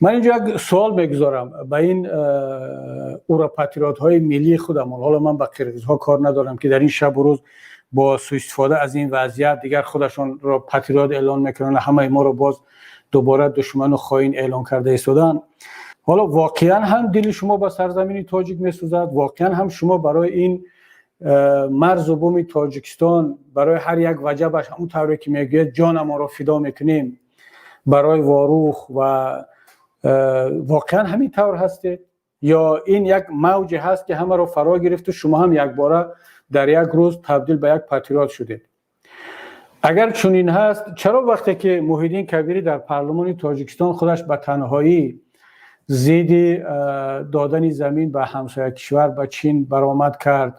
Ман инҷо як суол мегузорам ба ин ура-патриотҳои миллии худамон. Ҳоло ман ба қирғизҳо кор надорам, ки дар ин шабу рӯз бо суистифода аз ин вазъият дигар худашонро патриот эълон мекунанд, ҳамаи моро боз дубора душману хоин эълон карда истоданд. Ҳоло воқеан ҳам дили шумо ба сарзамини тоҷик месӯзад? Воқеан ҳам шумо барои ин марзу буми Тоҷикистон, барои ҳар як ваҷабаш, ҳамон тавре ки мегӯяд, ҷонамонро фидо мекунем барои Ворух ва воқеан ҳамин тавр ҳастед ё ин як мавҷе ҳаст, ки ҳамаро фаро гирифту шумо ҳам якбора дар як рӯз табдил ба як патриот шудед? Агар чунин ҳаст, чаро вақте ки Муҳиддин Кабирӣ дар парлумони Тоҷикистон худаш ба танҳоӣ зидди додани замин ба ҳамсоя кишвар, ба Чин, баромад кард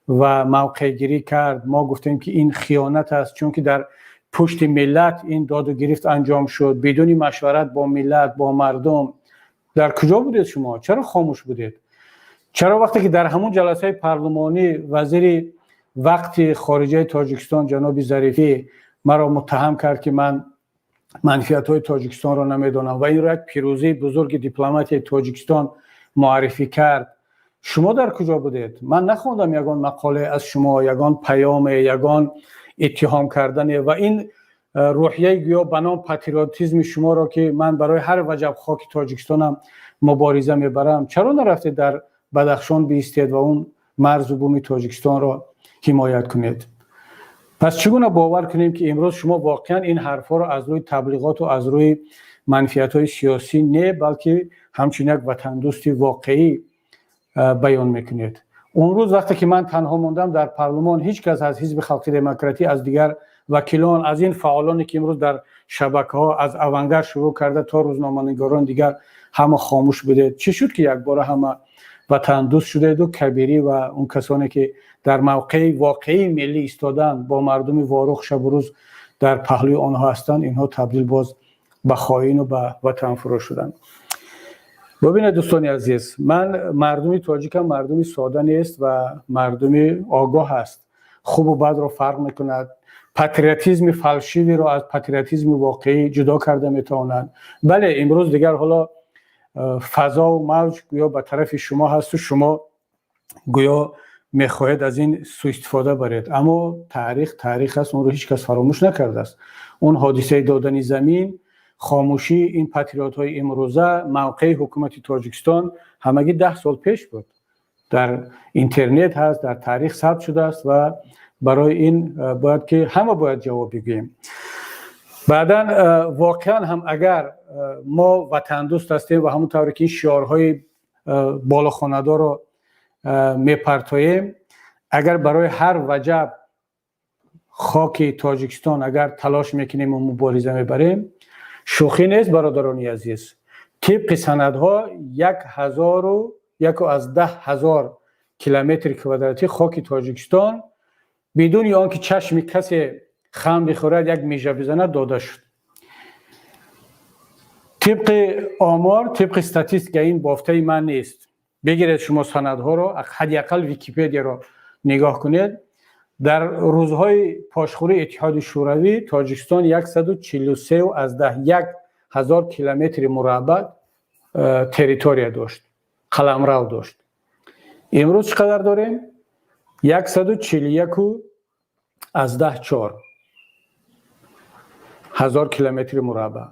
ва мавқеъгирӣ кард, мо гуфтем, ки ин хиёнат аст, чунки дар пушти миллат ин доду гирифт анҷом шуд, бидуни машварат бо миллат, бо мардум? Дар куҷо будед шумо? Чаро хомӯш будед? Чаро вақте ки дар ҳамун ҷаласаи парлумонӣ вазири вақти хориҷаи Тоҷикистон ҷаноби Зарифӣ маро муттаҳам кард, ки ман манфиатҳои Тоҷикистонро намедонам, ва инро як пирӯзии бузурги дипломатияи Тоҷикистон муаррифӣ кард, шумо дар куҷо будед? Ман нахондам ягон мақоле аз шумо, ягон паёме, ягон иттиҳом кардане ва ин рӯҳияи гӯё ба ном патриотизми шуморо, ки ман барои ҳар ваҷаб хоки Тоҷикистонам мубориза мебарам. Чаро нарафтед, дар Бадахшон биистед ва он марзу буми Тоҷикистонро ҳимоят кунед? Пас чӣ гуна бовар кунем, ки имрӯз шумо воқеан ин ҳарфҳоро аз рӯи таблиғоту аз рӯи манфиатҳои сиёсӣ не, балки ҳамчун як ватандӯсти воқеӣ баён мекунед? Он рӯз, вақте ки ман танҳо мондам дар парлумон, ҳеҷ кас аз Ҳизби Халқи Демократӣ, аз дигар вакилон, аз ин фаъолоне, ки имрӯз дар шабакаҳо, аз Авангард шурӯъ карда то рӯзноманигорон дигар, ҳама хомӯш будед. Чӣ шуд, ки якбора ҳама ватандӯст шудеду Кабирӣ ва он касоне, ки дар мавқеи воқеии миллӣ истоданд, бо мардуми Ворух шабу рӯз дар паҳлӯи онҳо ҳастанд, инҳо табдил боз ба хоину ба ватанфурӯш шуданд? Бубинед, дӯстони азиз, ман мардуми тоҷикам мардуми сода нест ва мардуми огоҳ аст, хубу бадро фарқ мекунад, патриотизми фальшивый ро аз патриотизми воқеӣ ҷудо карда метавонад. Бале, имрӯз дигар ҳоло фазову мавҷ гӯё ба тарафи шумо ҳасту шумо гӯё мехоҳед аз ин суистифода баред, аммо таърих таърих аст, онро ҳеҷ кас фаромӯш накардааст. Он ҳодисаи додани замин, хомӯшии ин патриотҳои имрӯза, мавқеи ҳукумати Тоҷикистон ҳамагӣ 10 сол пеш буд, дар интернет ҳаст, дар таърих сабт шудааст ва барои ин бояд ки ҳама бояд ҷавоб бигӯем баъдан. Воқеан ҳам агар мо ватандӯст ҳастем ва ҳамон тавре ки ин шиорҳои болохонадорро мепартоем, агар барои ҳар ваҷаб хоки Тоҷикистон агар талош мекунем ва мубориза мебарем, шӯхӣ нест, бародарони азиз. Тибқи санадҳо, 1001.5 ҳазор километри квадратӣ хоки Тоҷикистон бидуни он ки чашми касе хам бихӯрад, як мижа бизанад, дода шуд. Тибқи омор, тибқи статистика, ин бофтаи ман нест, бигиред шумо санадҳоро, ҳадди ақал Википедияро нигоҳ кунед, дар рӯзҳои пошхӯрии Иттиҳоди Шӯравӣ Тоҷикистон 143.1 ҳазор километри мураббаъ территория дошт, қаламрав дошт. Имрӯз чӣ қадар дорем? 141.4 ҳазор километри мураббаъ.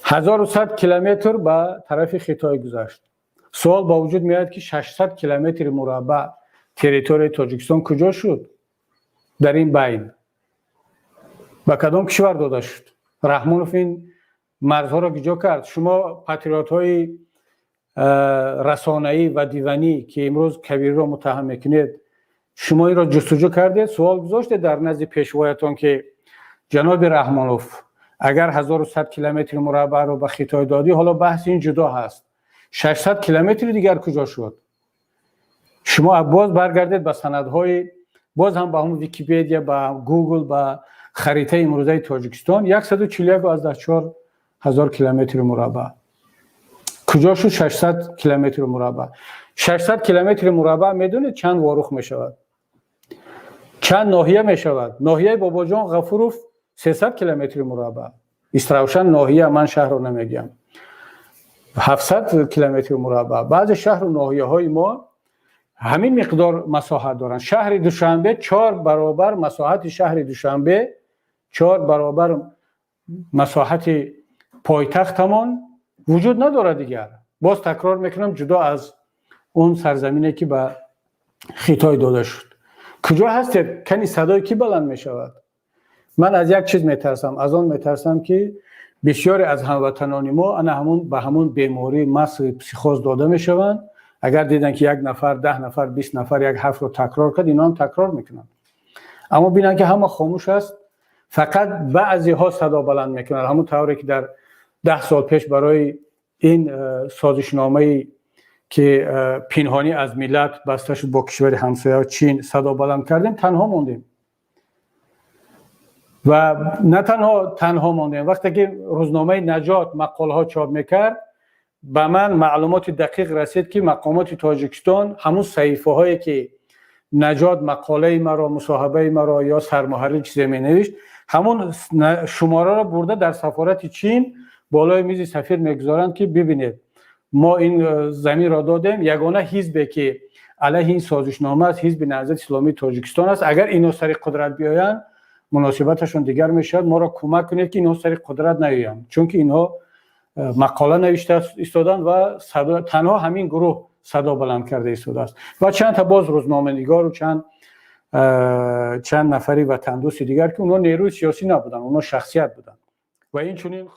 1100 километр ба тарафи Хитой гузашт. Суол ба вуҷуд меояд, ки 600 километри мураббаъ территорияи Тоҷикистон куҷо шуд дар ин байн? Ба кадом кишвар дода шуд? Раҳмонов ин марзҳоро куҷо кард? Шумо, патриотҳои расонаӣ ва диванӣ, ки имрӯз Кабириро муттаҳам мекунед, шумо инро ҷустуҷӯ кардед, суол гузоштед дар назди пешвоятон, ки ҷаноби Раҳмонов, агар 1100 километри мураббаъро ба Хитой додӣ, ҳоло баҳси ин ҷудо ҳаст, 600 километри дигар куҷо шуд? Шумо боз баргардед ба санадҳои, боз ҳам ба ҳамун Википедия, ба Гугл, ба харитаи имрӯзаи Тоҷикистон: 141.4 ҳазор километри мураббаъ. Куҷо шуд 600 километри мураббаъ? 600 километри мураббаъ медонед чанд Ворух мешавад, чанд ноҳия мешавад? Ноҳияи Бобоҷон Ғафуров 300 километри мураббаъ. Истаравшан ноҳия, ман шаҳрро намегӯям, 700 километри мураббаъ. Баъзе шаҳру ноҳияҳои мо ҳамин миқдор масоҳат доранд. Шаҳри Душанбе 4 баробар, масоҳати шаҳри Душанбе 4 баробар масоҳати пойтахтамон вуҷуд надорад. Дигар боз такрор мекунам, ҷудо аз он сарзамине, ки ба Хитой дода шуд. Куҷо ҳастед? Кани садои кӣ баланд мешавад? Ман аз як чиз метарсам, аз он метарсам, ки бисёре аз ҳамватанони мо ана ҳамун ба ҳамун бемории массовый психоз дода мешаванд. Агар диданд, ки як нафар, 10 нафар, 20 нафар як ҳарфро такрор кард, ино ҳам такрор мекунанд. Аммо бинанд, ки ҳама хомӯш аст, фақат баъзеҳо садо баланд мекунанд, ҳамун тавре ки дар 10 сол пеш барои ин созишномае, ки пинҳонӣ аз миллат баста шуд бо кишвари ҳамсоя Чин, садо баланд кардем, танҳо мондем. Ва на танҳо танҳо мондем, вақте ки рӯзномаи «Наҷот» мақолаҳо чоп мекард, ба ман маълумоти дақиқ расид, ки мақомоти Тоҷикистон ҳамун саҳифаҳое, ки «Наҷот» мақолаи маро, мусоҳибаи маро ё сармуҳаррир чизе менавишт, ҳамун шумораро бурда дар сафорати Чин болои мизи сафир мегузоранд, ки бибинед, мо ин заминро додем, ягона ҳизбе, ки алайҳи ин созишнома аст, Ҳизби Наҳзати Исломии Тоҷикистон аст. Агар ино сари қудрат биёянд, муносибаташон дигар мешавад, моро кӯмак кунед, ки инҳо сари қудрат наёянд, чунки инҳо мақола навишта истоданд ва танҳо ҳамин гурӯҳ садо баланд карда истодааст. Ва чанд та боз рӯзноманигору чанд нафари ватандӯсти дигар, ки онҳо нерӯи сиёсӣ набуданд, онҳо шахсият буданд. Ва инчунин